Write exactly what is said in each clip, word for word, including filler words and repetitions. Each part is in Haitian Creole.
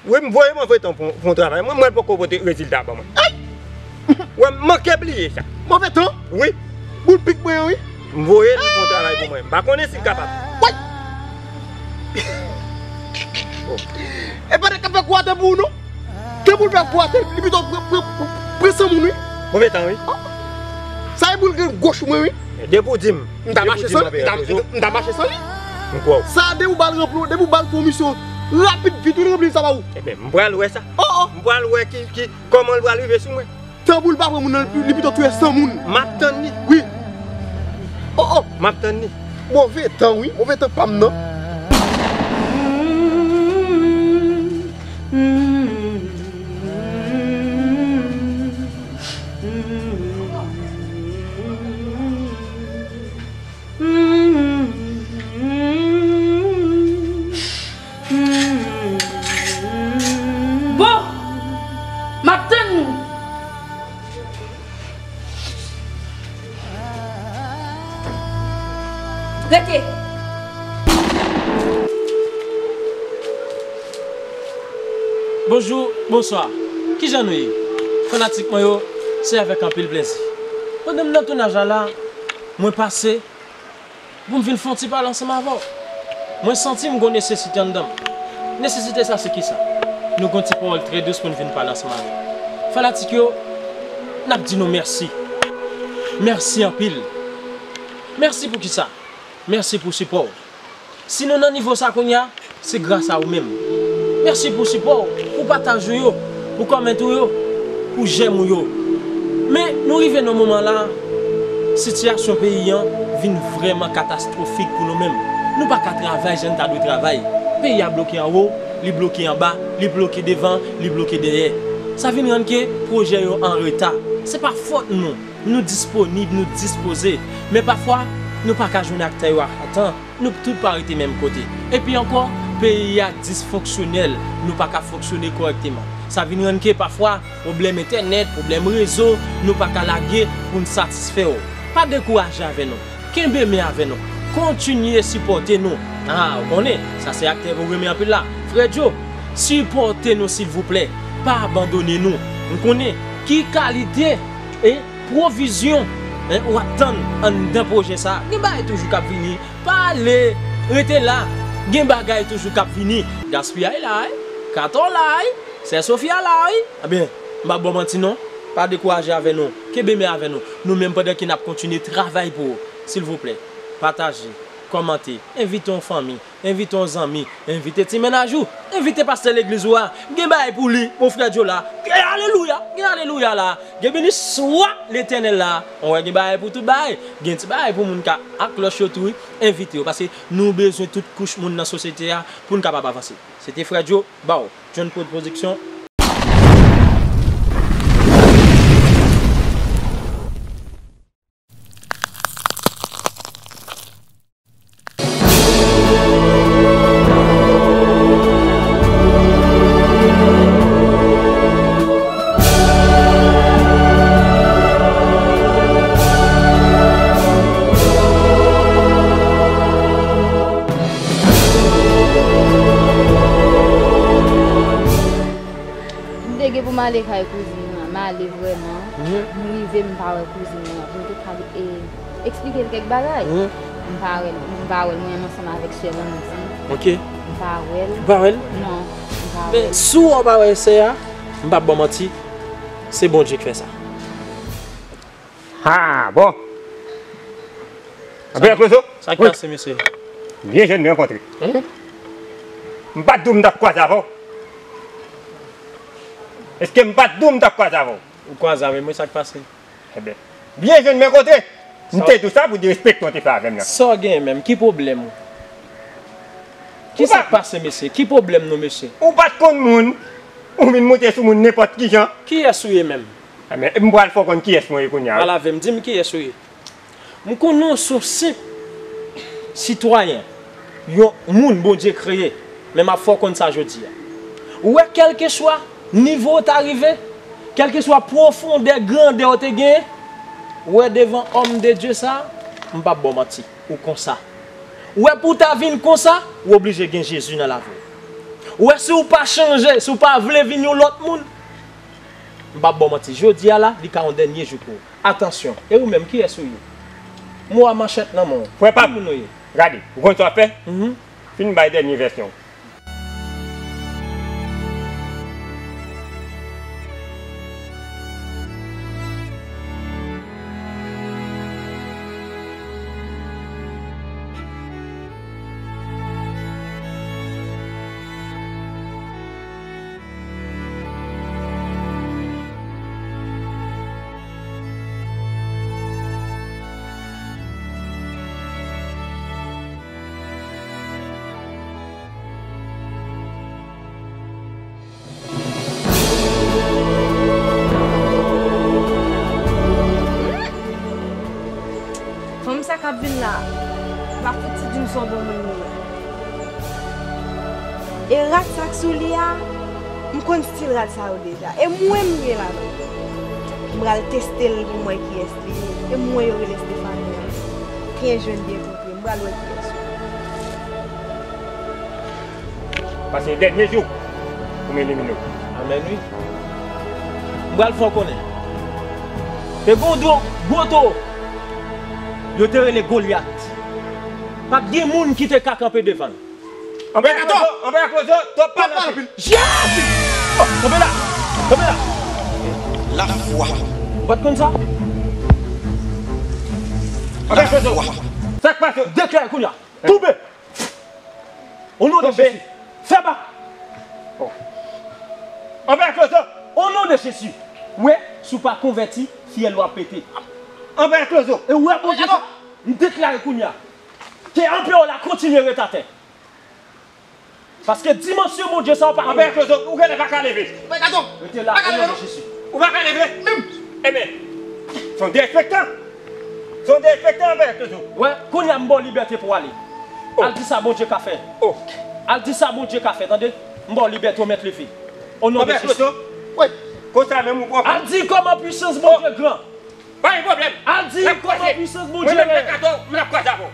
Wi, m voye move tan pou, pou yon travay. Mwen, mwen poko pote rezilta ban mwen. Ay! Wè, m manke bliye sa. Move tan? Wi. Boul pik mwen an, wi. M voye li pou yon travay pou mwen. M pa konnen si l kapab. Woy! E pa de k ap fè kou atè pou ou, non. Ke boul fè kou atè, li pito pran, pran, pran san moun, wi. Move tan, wi. Sa e boul grenn goch mwen, wi. Depi w di m, m ta mache san li, m ta, m ta mache san li. M kwè w. Sa, depi w ba l ranpli, depi w ba l fè yon misyon rapid, vit, wi, l ranpli sa ba ou. Ebyen, m pral wè sa. Oh, oh. M pral wè ki, ki, kòman l pral rive sou mwen. Tanbou l pa pran moun nan, li pito touye san moun. M ap tann li. Wi. Oh, oh. M ap tann li. Move tan, wi. Move tan pa m nan. Bon, m ap tann nou. Rete. Bonjou, bonswa. Kijan nou ye? Fanatik mwen yo, se avèk anpil plezi. Pandan m nan tounaj la la, mwen pase pou m vin fè yon ti pale ansanm avè w. Mwen santi m gon nesesite anndan m. Nesesite sa se kisa? Nou gon ti pawòl trè dous pou n vin pale ansanm avè w. Fanatik yo, n ap di nou mèsi. Mèsi anpil. Mèsi pou kisa? Mèsi pou sipò w. Si nou nan nivo sa kounye a, se gras a ou menm. Mèsi pou sipò w, pou pataj ou yo, pou kòmantè ou yo, pou jèm ou yo. Men nou rive nan moman la, sitiyasyon peyi an vin vrèman katastwofik pou nou menm. Nou pa ka travay jan n ta dwe travay. Peyi a bloke anwo, li bloke anba, li bloke devan, li bloke dèyè. Sa vin rann ke pwojè yo an reta. Se pa fòt nou. Nou disponib, nou dispoze. Men pafwa, nou pa ka jwenn aktè yo a tan. Nou tout pa rete menm kote. Epi ankò, peyi a disfonksyonèl, nou pa ka fonksyone kòrèkteman. Sa vin rann ke pafwa, pwoblèm entènèt, pwoblèm rezo, nou pa ka lage pou n satisfè w. Pa dekouraje avè nou. Kenbe men avè nou. Kontinye sipòte nou. A, ou konnen, sa se aktè ou renmen anpil la. Frè Djo, sipòte nou silvouplè. Pa abandone nou. M konnen ki kalite, e pwovizyon, en, w ap tann anndan pwojè sa a. Gen bagay toujou k ap vini. Pa ale, rete la. Gen bagay toujou k ap vini. Gaspiyay la, wi. Katon la, wi. Sè Sofia la, wi. Ebyen, m p ap ba w manti non. Pa dekouraje avè nou. Kenbe men avè nou. Nou menm pandan ke n ap kontinye travay pou ou. Silvouplè, pataje, kòmante, envite yon fanmi. Envite yon zanmi, envite ti mennaj ou, envite pastè legliz ou a. Gen bagay pou li, mon frè Djo la. Gen alelouya, gen alelouya la. Gen beni swa Letènèl la. Ou wè gen bagay pou tout bagay. Gen ti bagay pou moun ka ak klòch yo tou wi. Envite yo, paske nou bezwen tout kouch moun nan sosyete a pou n kapab avanse. Se te frè Djo, ba w, John Prod Production. M te gen pou m ale kay kouzin mwen, m ale vrèman. Mhm. M rive, m pa wè kouzin mwen. Pou m te ka, e, eksplike l kèk bagay. Mhm. M pa wè l, m pa wè l, mwen menm ansanm avèk sè Landy. Ok. M pa wè l. Ou pa wè l? Non, m pa wè l. Men, si w pa wè sè a, m p ap ba w manti, se Bondye k fè sa. Ha, bon. Anpè Klozo? Sa k pase, mesye? Byen jwenn nou rankontre. Mhm. M pa t di w m t ap kwaze avè w? Èske m pa t di w m t ap kwaze avè w? Ou kwaze avè mwen, sa k pase? Ebyen, byen jwenn men kote. M te di w sa pou derespekte w te fè avè m nan. Sa w genyen menm? Ki pwoblèm ou? Ki sa k pase, mesye? Ki pwoblèm nou, mesye? Ou pa t konn moun, ou vin moute sou moun nenpòt ki jan. Kiyès ou ye menm? Ebyen, m pral fè w konn kiyès mwen ye kounye a wi. Pale avè m, di m kiyès ou ye. M konnen w se yon senp sitwayen, yon moun Bondye kreye, men m ap fè w konn sa jodi a. Ou wè, kèlkeswa nivo w ta rive, kèlkeswa pwofondè, grandè w te genyen, ou wè, devan òm de Dye sa a, m p ap ba w manti, ou konsa. Ou wè, pou w ta vin konsa, ou oblije gen Jezi nan lavi w. Ou wè, si w pa chanje, si w pa vle vin yon lòt moun, m p ap ba w manti, jodi a la, li ka yon dènye jou pou ou. Atansyon, e ou menm, kiyès ou ye? Mo a manchèt nan men w. Frè pa m, ki moun ou ye? Gade, ou konn sa w ap fè? Mhm. Fin bay dènye vèsyon w. Fanm sa k ap vin la, pa fouti di m se yon bon moun li ye. E rad sa k sou li a, m konn stil rad sa yo deja. E mwen m ye ladan. M pral teste l pou m wè kiyès li ye. E mwen yo rele Stefania. Byen jwenn, byen kontre. M pral wè kiyès ou. Pase dènye jou pou m elimine w. Amèn wi. M pral fè w konnen. Te gon dwo gwo towo. Yo te rele Golyat. Pa t gen moun ki te ka kanpe devan l. Anpè Kato! Anpè Klozo, twòp pale anpil. Jezi! Kanpe la! Kanpe la! Lafwa. Ou pa t konn sa? Anpè Klozo. Sa k pase? Deklare kounye a. Tonbe! O non de Jezi. Fè ba! Anpè Klozo. O non de Jezi. Ou wè, si w pa konvèti, fyèl ou ap pete. Anpè Klozo. E ou wè, Bondye sa, m deklare kounye a. Ke anpè w la kontinye ret atè. Paske dimansyon Bondye sa w pa konn. Anpè Klozo, ou genlè pa ka leve. Rete la, o non de Jezi. Ou pa ka leve? Menm. Ebyen, se yon derespektan. Se yon derespektan, anpè Klozo. Wè, kounye a m ba w libète pou w ale. Al di sa Bondye ka fè. Al di sa Bondye ka fè, tande? M ba w libète, ou mèt leve. O non de Jezi. Anpè Klozo. Wi. Konsa menm ou pran. Al di kòman pwisans Bondye gran. Pa gen pwoblèm. Al di kòman pwisans Bondye reyèl. Mwen menm, Pè Kato, m ap kwaze avè w.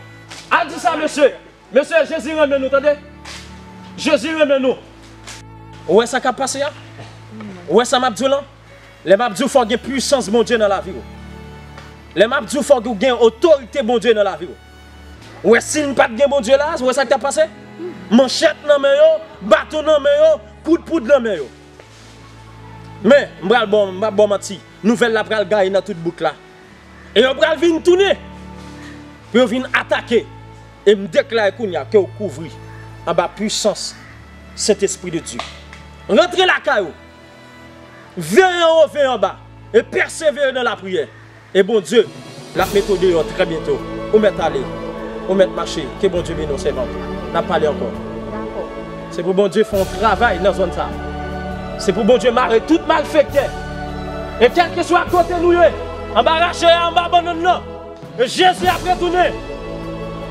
Al di sa, mesye. Mesye, Jezi renmen nou, tande. Jezi renmen nou. Ou wè sa k ap pase a? Ou wè sa m ap di w lan? Lè m ap di w fòk gen pwisans Bondye nan lavi w. Lè m ap di w fòk ou gen otorite Bondye nan lavi w. Ou wè, si n pa t gen Bondye la, ou wè sa k t ap pase? Manchèt nan men yo, baton nan men yo, kout poud nan men yo. Men, m pral ba w, m pap ba w manti, nouvèl la pral gaye nan tout bouk la. E yo pral vin tounen pou yo vin atake. E m deklare kounye a ke w kouvri anba pwisans Sentespri de Dye. Rantre lakay ou. Veye anwo, veye anba. E pèsevere nan lapriyè. E Bondye, l ap mete w deyò trè byento. Ou mèt ale. Ou mèt mache. Ke Bondye beni w, sèvant. N ap pale ankò. Dakò. Se pou Bondye fè yon travay nan zòn sa a. Se pou Bondye mare tout malfektè. E kèlkeswa kote nou ye, anba rache a, anba bannann nan, e Jezi ap retounen.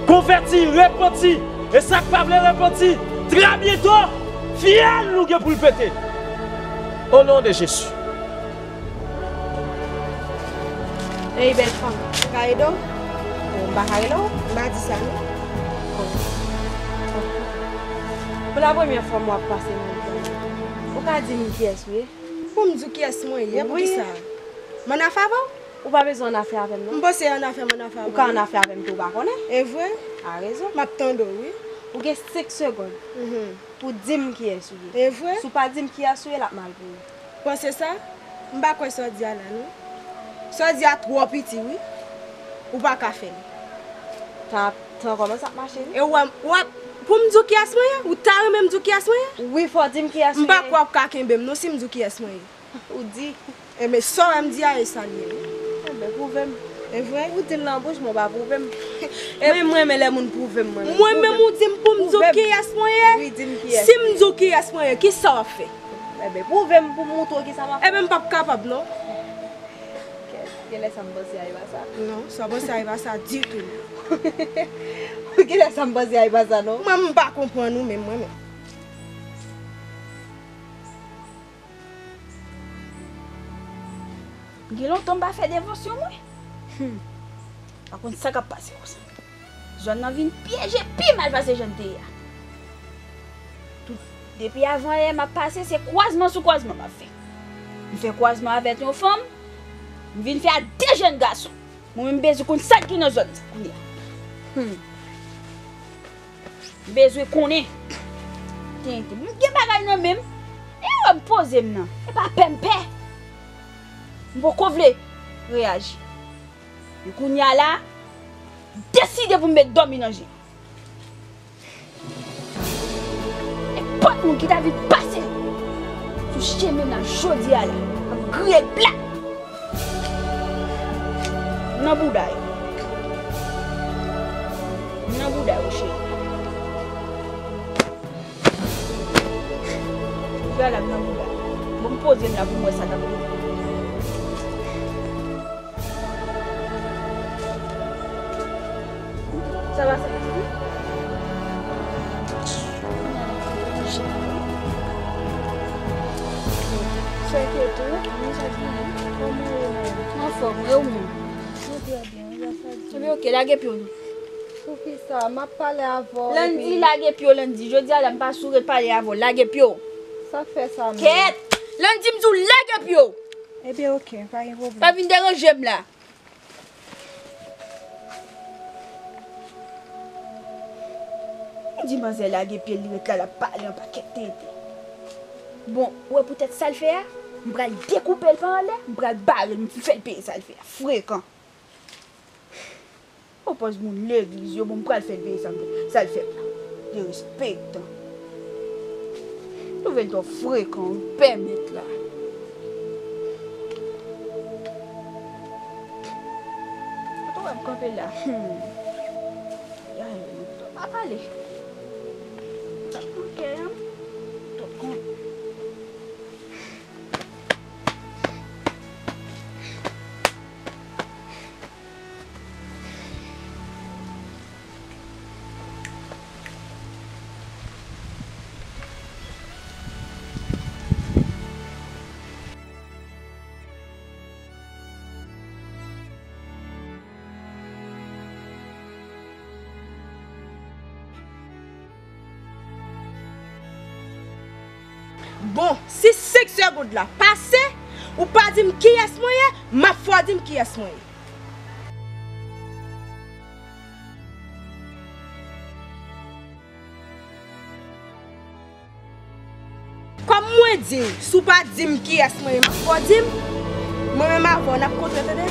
Konvèti, repanti. E sa k pa vle repanti, trè byento, fyèl nou gen pou l pete. O non de Jezi. Ey, bèl fanm, m ka ede w? Bon, m pa ka ede w? M pa di sa, non. Bon. Pou la premyè fwa m w ap pase nan zòn nan. Ou ka di m kiyès ou ye? Pou m di w kiyès mwen ye, poukisa? M annafè avè w? Ou pa bezwen annafè avè m, non. M panse annafè, m annafè avè w. Ou ka annafè avè m tou, ou pa konnen? E vre? A rezon. M ap tande w, wi. Ou gen senk segonn. Mhm. Pou di m kiyès ou ye. E vre? Si w pa di m kiyès ou ye, l ap mal pou ou. Panse sa? M pa kwè sa w di a la, non. Sa w di a twò piti, wi. Ou pa ka fè l. Tan, tan kòmanse ap mache, wi. E w ap, w ap, pou m di w kiyès mwen ye? Ou ta renmen m di w kiyès mwen ye? Wi, fò w di m kiyès ou ye. M pa kwè w ap ka kenbe m, non, si m di w kiyès mwen ye. Ou di. Enben, sa w wè m di a, e sa l ye, wi. Enben, pwouve m. E vre? Ou di l nan bouch, men w pa pwouve m. E mwen, m renmen lè moun pwouve m, mwen menm. Mwen menm, ou di m pou m di w kiyès mwen ye? Wi, di m kiyès. Si m di w kiyès mwen ye, kisa w ap fè? Enben, pwouve m pou m montre w kisa m ap fè. Enben, m p ap kapab, non. Kèt, genlè sa m panse a, e pa sa. Non, sa w panse a, e pa sa ditou, non. Genlè sa m panse a, e pa sa, non. Mwen, m pa konprann ou menm, mwen menm. Gen lontan m pa fè devansyon, mwen. Hmm. Pa konn sa k ap pase konsa. Zòn nan vin pyeje pi mal pase jan l te ye a. Tout Depi avan yè m ap pase, se kwazman sou kwazman m ap fè. M fè kwazman avèk yon fanm, m vin fè ak de jèn gason. Mwen menm m bezwen konn sa k gen nan zòn sa kounye a. Hmm. M bezwen konnen. Tenten. M gen bagay nan men m. E wè m poze m nan. E pa pè m pè. M poko vle reyaji. Men kounye a la, m deside pou m met dòmi nan je. Nenpòt moun ki ta vin pase sou chemen m nan jodi a la, ap griye l plat nan bouda yo. Nan bouda yo, cheri. Jodi a la, m nan bouda. Bon, m poze m la pou m wè sa k ap rive. Sa va, sa va, sa va? Sa enkyete w? Mwen sa di, kòman w ye menm? Anfòm, e ou menm? Mwen trè byen, wi, sa di. Ebyen, oke, lage pye w non. Poukisa? M ap pale avè w, Landy, epi lage pye w, Landy. Jodi a la, m pa sou ret pale avè w. Lage pye w. Sa k fè sa menm? Kèt! Landy, m di w lage pye w! Ebyen, oke, pa gen pwoblèm. Pa vin deranje m la. Di manzè lage pye l, li ret la, l ap pale yon pakèt tenten. Bon, ou wè poutèt sa l fè a, m pral dekoupe l pa anlè, m pral bare l, m fè l peye sa l fè a. Frekan. Yon pòz moun legliz yo, bon, m pral fè l peye sa m fè, sa l fè m la. Derespektan. Twouve l twò frekan, wi, pèmèt la. Ato wè m kanpe la. Hmm. Ya, ya, ya, pa pale. Sa pou kè an. Tout kont. Bon, si senk segond la pase, ou pa di m kiyès mwen ye, m ap fè w di m kiyès mwen ye. Kòm mwen di w, si w pa di m kiyès mwen ye, m ap fè w di m. Mwen menm avè w, n ap kontre, tande?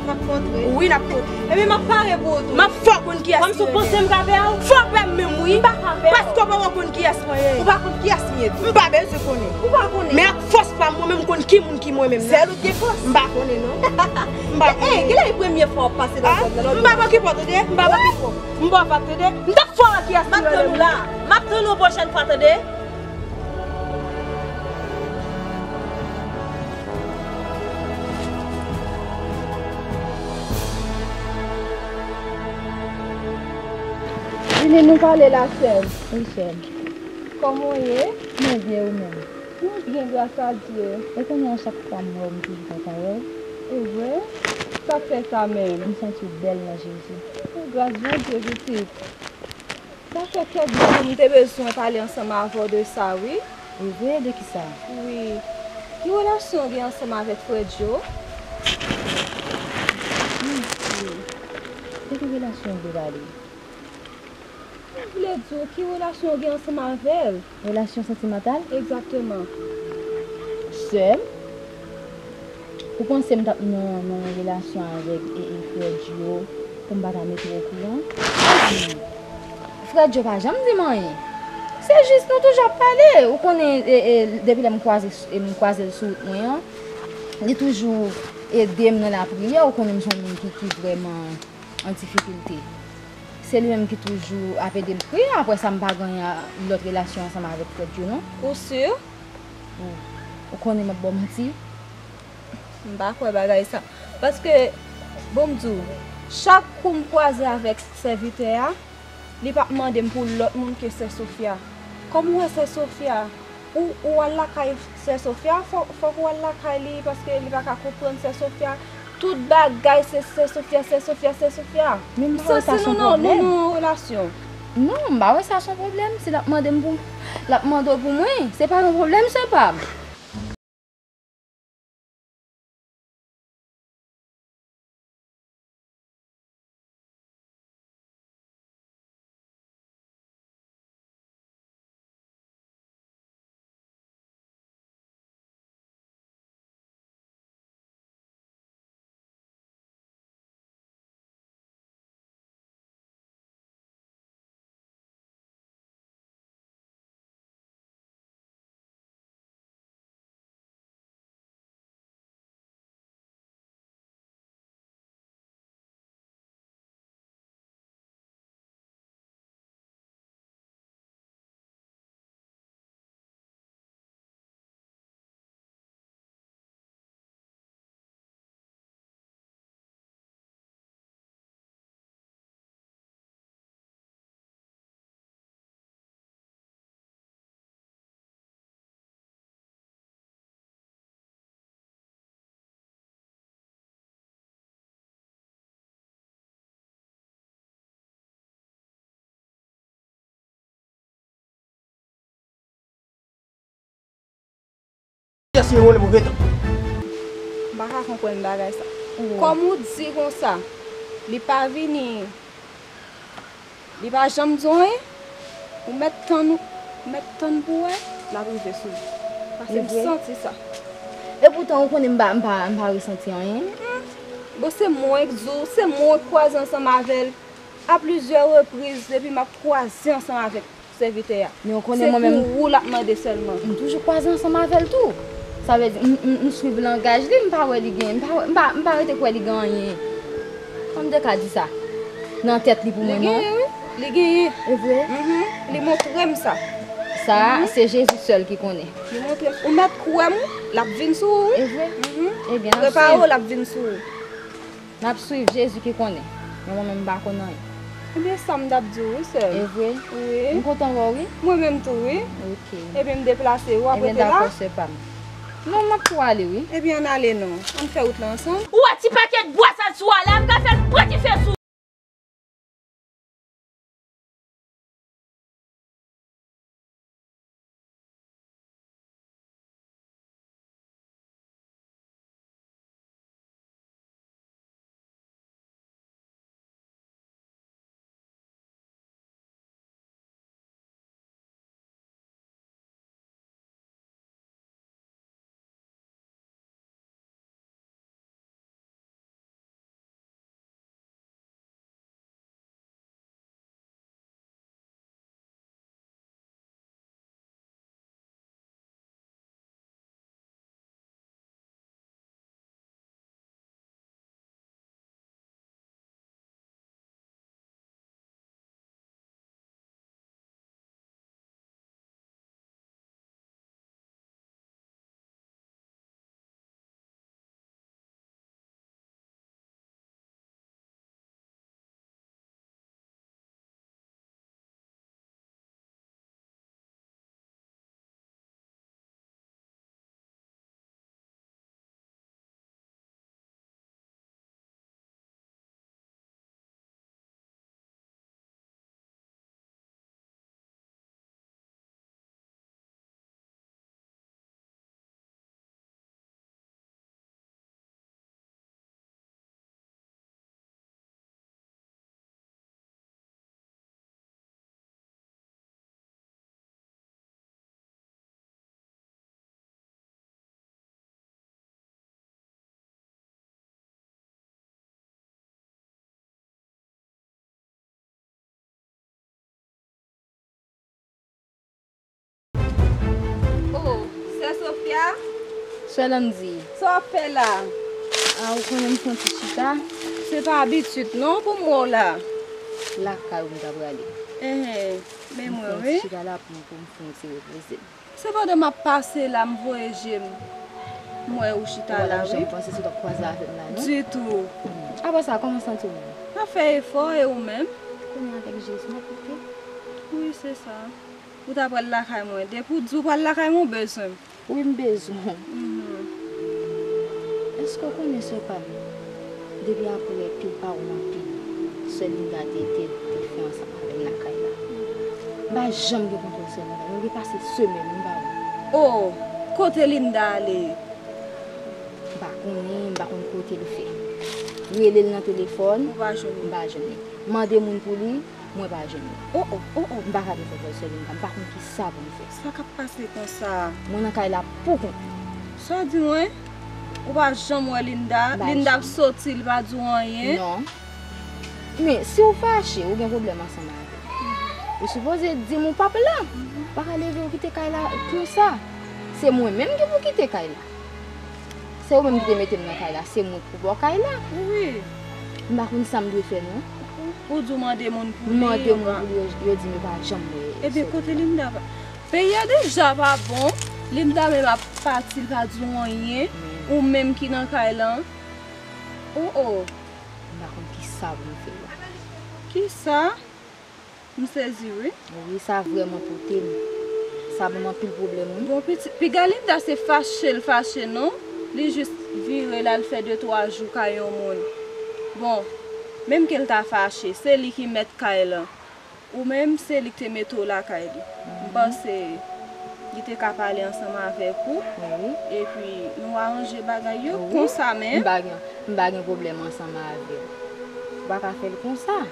N ap kontre? Wi, n ap kontre. Ebyen, m ap pare pou ou tou. M ap fè w konn kiyès mwen ye. Kòmsi w panse m ka pè w? Fò pè m menm, wi. M pa ka pè w. Paske w poko konn kiyès mwen ye. Ou pa konn kiyès m ye tou. M pa bezwen konnen. Ou pa konnen. Men ak fòs pa m, mwen menm m konn ki moun ki mwen menm nan. Sèl ou t gen fòs. M pa konnen, non. M pa konnen. Ey, genlè e premye fwa w ap pase nan zòn nan, non? M p ap okipe w, tande? M p ap okipe w. M p ap, tande? M t ap fè w wè kiyès ki rele m. M ap tann ou la. M ap tann ou pwochèn fwa, tande? Vini nou pale la, sè m. Wi, sè m. Kòman w ye? Mwen byen, ou menm? Mwen byen, gras a Dye. E kounye a, chak fwa m wè w, m toujou kontan wè w. E vre? Sa k fè sa menm? M santi w bèl nan Jezi. O, gras Bondye, pitit. Sa fè kèk jou m te bezwen pale ansanm avè w de sa, wi. E vre? De kisa? Wi. Ki relasyon w gen ansanm avèk frè Djo? Mesye, de ki relasyon w vle pale? M vle di w ki relasyon w gen ansanm avè l. Relasyon santimantal? Egzakteman. Sè m, ou panse m t ap nan, nan yon relasyon avèk, e, e, frè Djo pou m pa ta mete w okouran? Frè Djo pa janm di m anyen. Se jis nou toujou ap pale. Ou konnen, e, e, depi lè m kwaze, e, m kwaze l sou wout mwen an, li toujou ede m nan lapriyè. Ou konnen m se yon moun ki, ki vrèman an difikilte. Se li menm ki toujou ap ede m priye. Apre sa, m pa gen lòt relasyon ansanm avèk frè Djo, non. Ou si? Ou, ou konnen m ap ba w manti? M pa kwè bagay sa. Paske, bon, m di w, chak kou m kwaze avèk sèvitè a, li p ap mande m pou lòt moun ke sè Sofia. Kòm ou wè sè Sofia, ou, ou al lakay sè Sofia, fò, fòk ou al lakay li, paske li pa ka konprann sè Sofia. Tout bagay se sè Sofia, sè Sofia, sè Sofia. Men m santi nou nan, nou nan yon relasyon. Non, m pa wè sa se yon pwoblèm. Si l ap mande m pou, l ap mande w pou mwen, se pa yon pwoblèm, sè pa m. Kiyès li rele pou gentan? M pa ka konprann bagay sa. Kòm ou di konsa, li pa vini, li pa janm di w anyen, ou mèt tann, ou mèt tann pou wè, l ap rive sou ou. Paske m santi sa. Epoutan, ou konnen m pa, m pa, m pa resanti anyen. Bon, se mwen k di w, se mwen k kwaze ansanm avè l a plizyè repriz depi m ap kwaze ansanm avèk sèvitè a. Men ou konnen mwen menm, se pou ou l ap mande sèlman. M toujou kwaze ansanm avè l tou. Sa vle di, m, m, m swiv langaj li, m pa wè li gen, m pa wè, m pa, m pa rete kwè li gen anyen. Kòman m te ka di sa? Nan tèt li pou mwen, non. Li genyen, wi. Li genyen. E vre? Mhm. Li montre m sa. Sa, se Jezi sèl ki konnen. Li montre m. Ou mèt kwè m, l ap vin sou ou, wi. E vre? Mhm. Ebyen, n ap swiv. Prepare w, l ap vin sou ou. N ap swiv, Jezi ki konnen. Men mwen menm m pa konn anyen. Ebyen, sa m t ap di w, wi, sè m. E vre? Wi. M kontan wè w, wi. Mwen menm tou, wi. Ok. Ebyen, m deplase, w ap rete la? Ebyen, dakò, sè pa m. Non, m ap tou ale, wi. Ebyen, ann ale non. Ann fè wout la ansanm. Ou wè ti pakèt bwa sa l sou a la, m ka fè l pran dife sou ou. Oh, sè Sofia? Sè Landy. Sa w ap fè la? A, ou konnen m fon ti chita. Se pa abitid non pou m wè w la. Lakay ou m ta prale. Enhen, men mwen wi. M fon ti chita la pou m, pou m fon ti repoze m. Se pandan m ap pase la, m voye je m, m wè ou chita la, wi. Ou pa t ap janm panse si w t ap kwaze avè m la, non? Ditou. Apre sa, kòman w santi w menm? M ap fè efò, e ou menm? Kounye a avèk Jezi, m ap oke. Wi, se sa. Ou ta pral lakay mwen. Depi w di w pral lakay mwen, w bezwen m. Wi, m bezwen w. Mhm. Èske w konnen sè pa m? Depi apre pil pawòl anpil, sè Linda te, te, te fè ansanm avè m lakay la. M pa janm gen kontwòl sè Linda. Nou gen pase semèn, m pa wè. Oh, kote Linda ale? M pa konnen, m pa konn kote l fè. Rele l nan telefòn, ou pa jwenn li. M pa jwenn li. Mande moun pou li, mwen pa jwenn li. Oh, oh, oh, oh. M pa ka gen kontwòl sè Linda, m pa konn ki sa pou m fè. Sa k ap pase konsa? Mwen nan kay la pou kont mwen. Sa w di mwen? Ou pa janm wè Linda? M pa janm. Linda ap soti, li pa di w anyen? Non. Men, si w fache, ou gen pwoblèm ansanm avè l. Ou sipoze di m ou p ap la. Ou pa ka leve ou kite kay la konsa. Se mwen menm ki pou kite kay la. Se ou menm ki te mete m nan kay la, se mwen ki pou ba w kay la. Wi. M pa konn sa m dwe fè non. Ou di w mande moun pou li, yo pa. M mande moun pou li, yo, yo di m yo pa janm wè. Ebyen, kote Linda pa? Peyi a deja pa bon. Linda menm ap pati, li pa di w anyen. Ou menm ki nan kay lan. Oh, oh. M pa konn ki sa pou m fè la. Ki sa? M sezi, wi. Wi, sa vrèman pote m. Sa ban m anpil pwoblèm, wi. Bon, pitit, piga Linda se fache l fache, non? Li jis vire l al fè de twa jou kay yon moun. Bon, menm ke l ta fache, se li ki mèt kay lan. Ou menm, se li ki te mete w lakay li. M panse li te ka pale ansanm avèk ou. Wi. Epi, nou aranje bagay yo konsa, men. M pa gen, m pa gen pwoblèm ansanm avè w. Ou pa ka fè l konsa.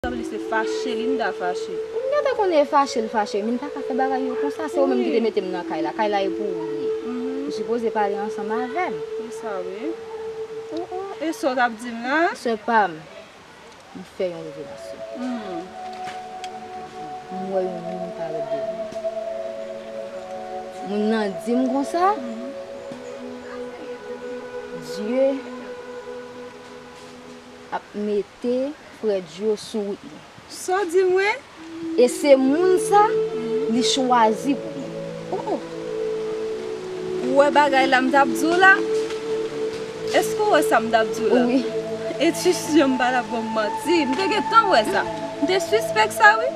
Sanble se fache Linda fache. M gentan konnen e fache l fache, men l pa ka fè bagay yo konsa, se ou menm ki te mete m nan kay la, kay la e pou ou li ye. Ou sipoze pale ansanm avè m. E sa wi. Oh, oh. E sa w t ap di m la? Sè pa m, m fè yon revelasyon. M wè yon moun parèt devan m. Moun nan di m konsa, Dye ap mete frè Dyo sou wout mwen. Sa w di mwen? E se moun sa, li chwazi pou mwen. Oh, oh. Ou wè bagay la m t ap di w la? Èske w wè sa m t ap di w la? Wi. Etidyan m pa t ap ba w manti. M te gentan wè sa. M te sispèk sa, wi.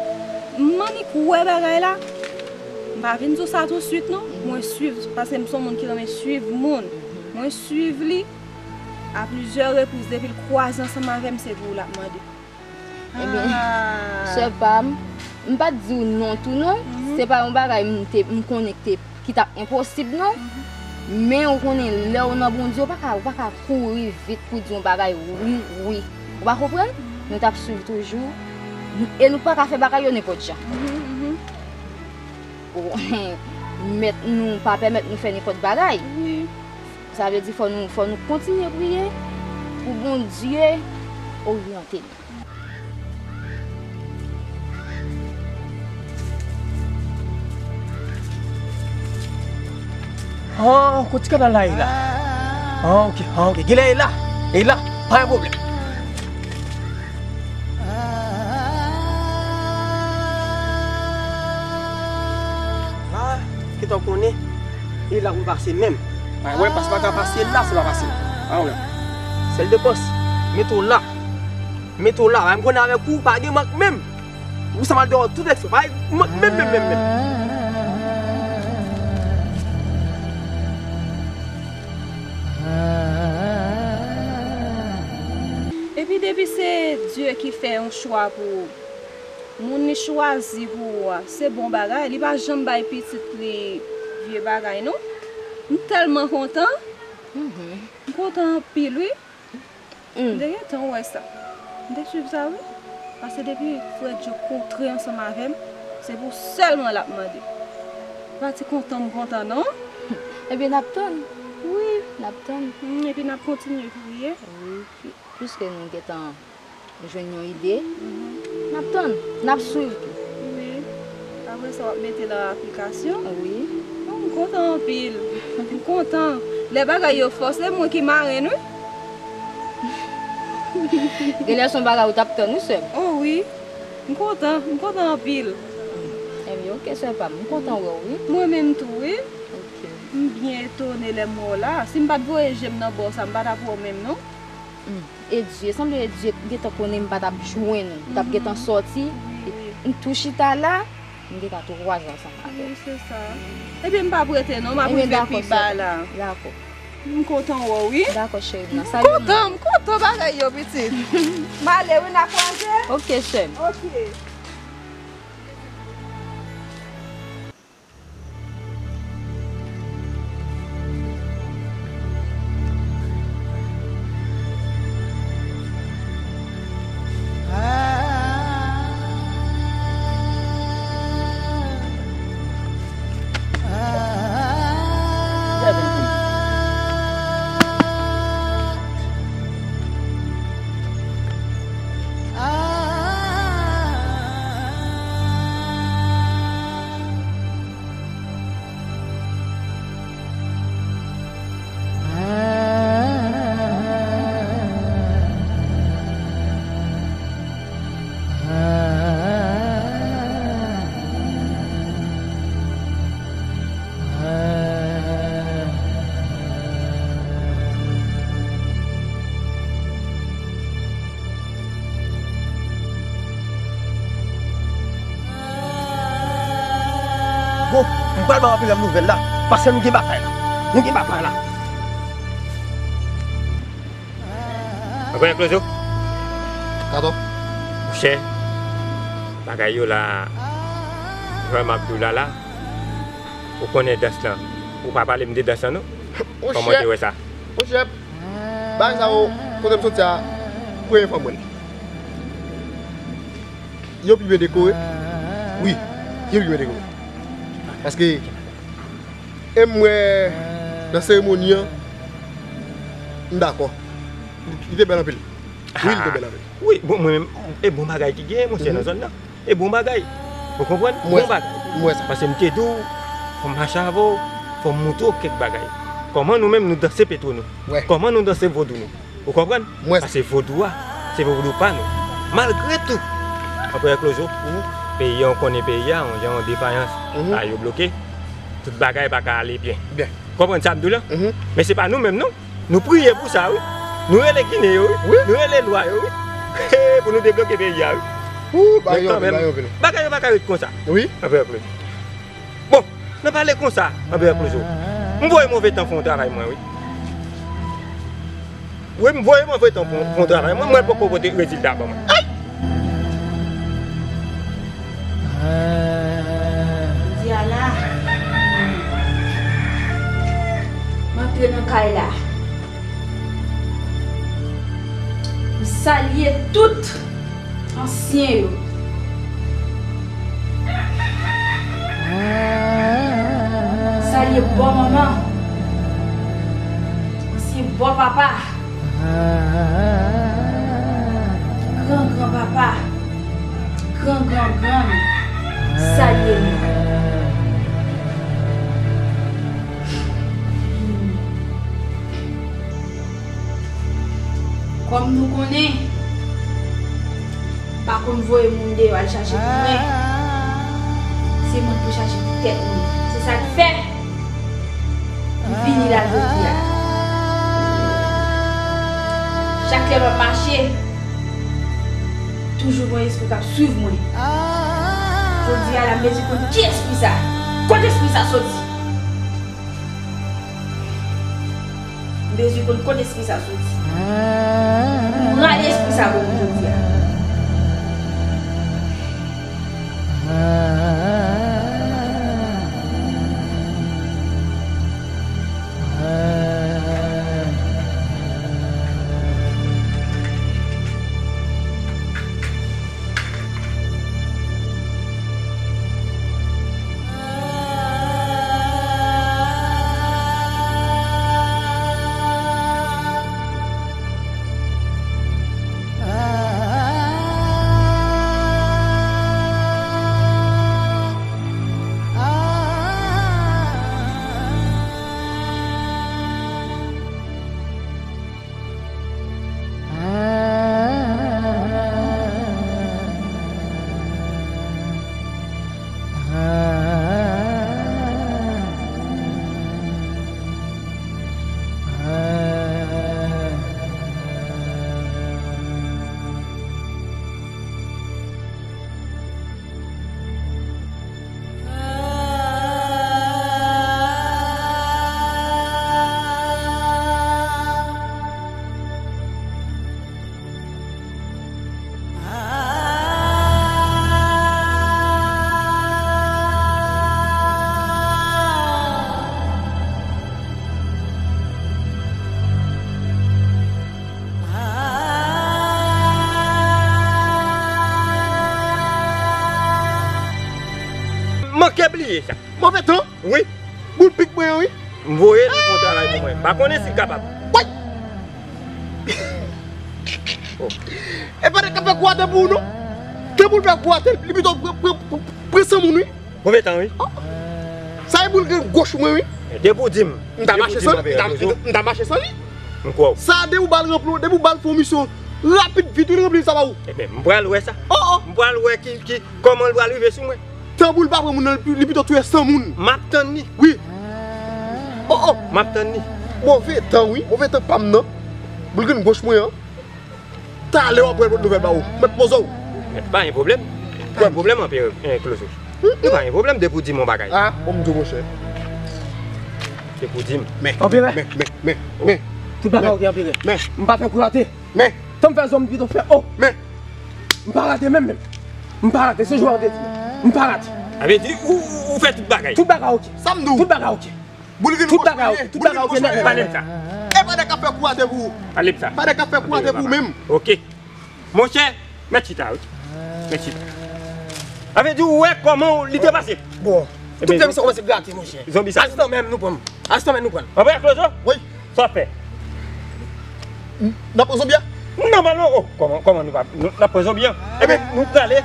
M annik wè bagay la. M pa vin di w sa touswit, non. Mwen swiv, paske m se yon moun ki renmen swiv moun. Mwen swiv li. A plizyè repriz, depi l kwaze ansanm avè m, se pou ou l ap mande. Ebyen, sè pa m, m pa t di w non tou non. Se pa yon bagay m te, m konnen ki te, ki t ap enposib, non. Men ou konnen, lè w nan Bondye, ou pa ka, ou pa ka kouri vit pou di yon bagay wi, wi. Ou pa konprann? Nou t ap swiv toujou. E nou pa ka fè bagay yo nenpòt jan. Ou, mèt nou pa pèmèt nou fè nenpòt bagay. Sa vle di fò nou, fò nou kontinye priye pou Bondye oryante nou. Ah, kote kanal la ye la? Ah, ok, ah, ok. Genlè e la. E la, pa gen pwoblèm. Ah, kite w konnen. E la pou m pase menm. Mwen, mwen pas pa ka pase la, se pa pase la. Ah, wè. Sèl de pòs. Mete w la. Mete w la. Mwen konnen avèk ou, pa gen mank menm. Ou sa mal dèyè tout lèksyon. Pa gen mank menm, menm, menm, menm. Epi depi se Dye ki fè yon chwa pou ou, moun li chwazi pou ou a, se bon bagay. Li pa janm bay pitit li vye bagay, non. M tèlman kontan. M kontan anpil, wi. M te gentan wè sa. M te swiv sa, wi. Paske depi frè Djo kontre ansanm avè m, se pou sèlman l ap mande. Pa ti kontan m kontan, non. Ebyen, n ap tann. Wi, n ap tann. Epi n ap kontinye priye. Wi, pi-, piske nou gentan jwenn yon ide. N ap tann, n ap swiv tou. Wi. Apre sa, w ap mete l an aplikasyon. Wi. Oh, m kontan anpil. M kontan. Lè bagay yo fò, se mwen ki marenn, wi. Genlè se yon bagay ou t ap tann, wi, sè m. Oh, wi. M kontan. M kontan anpil. Ebyen, ok, sè pa m. M kontan wè w, wi. Mwen menm tou, wi. Ok. M byen etone lè m wè w la. Si m pa t voye je m nan bò sa, m pa t ap wè w menm, non. Hmm. E Dye, sanble e Dye gentan konnen m pa t ap jwenn ou. M t ap gentan sòti. Wi, wi. M tou chita la, m gentan twazan ansanm avè w. Wi, se sa. Ebyen, m p ap rete non, m ap rive pi ba la. Dakò. M kontan wè w, wi. Dakò, cheri m nan. M kontan, m kontan bagay yo, pitit. M ale, wi, n a kwaze. Ok, sè m. Ok. Bon, m pral ba w anpil lòt nouvèl la, paske nou gen batay la. Nou gen batay la. Anpil eksploze. Gadò. Monchè, bagay yo la, jan m ap di w la la, ou konnen dans lan. Ou pa pale m de dans lan, non? Kòman w te wè sa? Monchè, bagay sa yo, kote m soti a, premye fwa m wè l. Yo pi byen dekore. Wi, yo pi byen dekore. Paske, e m wè nan seremoni an, m dakò. Li te bèl anpil. Wi, li te bèl anpil. Wi, bon, mwen menm, e bon bagay ki genyen, monchè, nan zòn nan. E bon bagay. Ou konprann? Bon bagay. M wè sa. Paske m te di w, fò m mache avè w, fò m montre w kèk bagay. Kòman nou menm nou danse petwo nou? Kòman nou danse vodou nou? Ou konprann? Paske vodou a, se vodou pa nou. Malgre tou, anperè Klozo, peyi a, ou konnen peyi a, yon jan yon defayans, bagay yo bloke, tout bagay pa ka ale byen. Ou konprann sa m di w la? Men se pa nou menm non. Nou priye pou sa wi. Nou rele Ginen yo wi. Nou rele lwa yo wi. Pou nou debloke peyi a wi. Men kanmenm, bagay yo pa ka ret konsa. Anperè Klozo. Bon, nan pale konsa, anperè Klozo. M voye move tan fè yon travay mwen wi. Wi, m voye move tan fè yon travay mwen, mwen poko pote rezilta ban mwen. Ay! Nan kay la. M salye tout ansyen yo. M salye bò manman. Ansyen bò papa. Gran gran papa. Gran gran grann. Salye nou. Kòm nou konnen, m pa konn voye moun deyò al chache pou mwen. Se mwen k pou chache pou tèt mwen. Se sa k fè m vini la jodi a. Chak lè m ap mache, toujou gen yon espri k ap swiv mwen. Jodi a la, m bezwen konn ki espri sa. Kote espri sa soti? M bezwen konn kote espri sa soti. Pou m rale espri sa pou mwen jodi a. Manke bliye sa. Move tan. Wi. Boul pik mwen an, wi. M voye l pou travay pou mwen. Pa konnen si l kapab. Woy! E pa nèg k ap fè kou atè pou ou, non. Ke boul fè kou atè, li pito pran, pran, pran, pran san moun, wi. Move tan, wi. Sa e boul grenn goch mwen, wi. Depi w di m. M ta mache san, m ta, m ta mache san li. M kwè w. Sa depi w ba l ranpli, depi w ba l fè yon misyon rapid, vit, wi, li ranpli sa ba ou. Ebyen, m pral wè sa. Oh, oh. M pral wè ki, ki, kòman l pral rive sou mwen. Tanbou l pa pran moun nan, li pito touye san moun. M ap tann li. Wi. Oh, oh. M ap tann li. Move tan, wi. Move tan pa m nan. Boul grenn goch mwen an. Talè w ap wè lòt nouvèl ba ou. Mèt poze w. Mèt pa gen pwoblèm. Pa gen pwoblèm, Anperè, eh, Klozo. Nou pa gen pwoblèm depi w di m yon bagay. Ah, bon, m di w, monchè. Depi w di m. Men, Anperè. Men, men, men, men. Tout bagay oke, Anperè. Men. M pa fè kou rate. Men. Tan m fè zòn m pito fè o. Men. M pa rate menm, menm. M pa rate, se jwè an te di. M pa rate. Sa vle di, ou, ou, ou fè tout bagay. Tout bagay oke. Sa m di w. Tout bagay oke. Boul vin. Tout bagay oke, tout bagay oke nèt. Pale m sa. E pa nèg k ap fè kou atè pou ou. Pale m sa. Pa nèg k ap fè kou atè pou ou menm. Oke. Monchè, mèt chita, wi. Mèt chita. Sa vle di, ou wè kòman li te pase. Bon. Tout fè misye kòmanse grate, monchè. Zonbi sa. Asistan menm nou pran. Asistan menm nou pran. Anperè Klozo? Wi. Sa w ap fè? N ap pran zonbi a? Nòmalman, oh, kòman, kòman nou pa, nou, n ap pran zonbi a? Ebyen, nou prale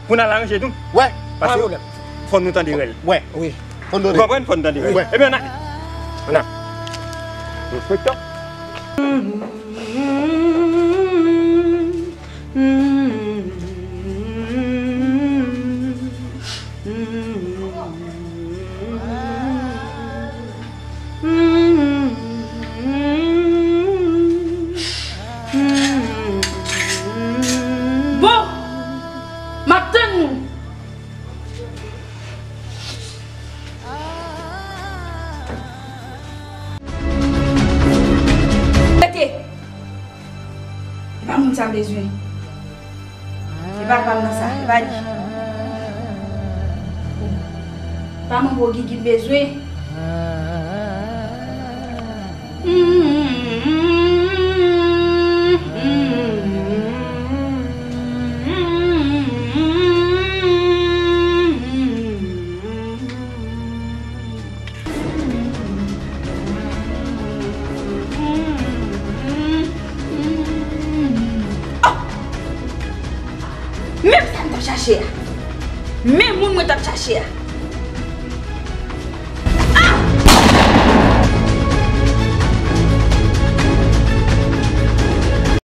pou n al aranje nou. Wè, pa gen pwoblèm. Fò nou tande rèl. Wè, wi. Fò nou tande. Ou konprann? Fò nou tande rèl. Wè. Ebyen, ann ale. Ann ale. Enspektè. Bon, m ap tann nou. Rete. E pa moun sa m bezwen. E pa pa m nan sa, e pa li. Pa manbo Gigi m bezwen. Menm sa m t ap chache a. Men moun mwen t ap chache a.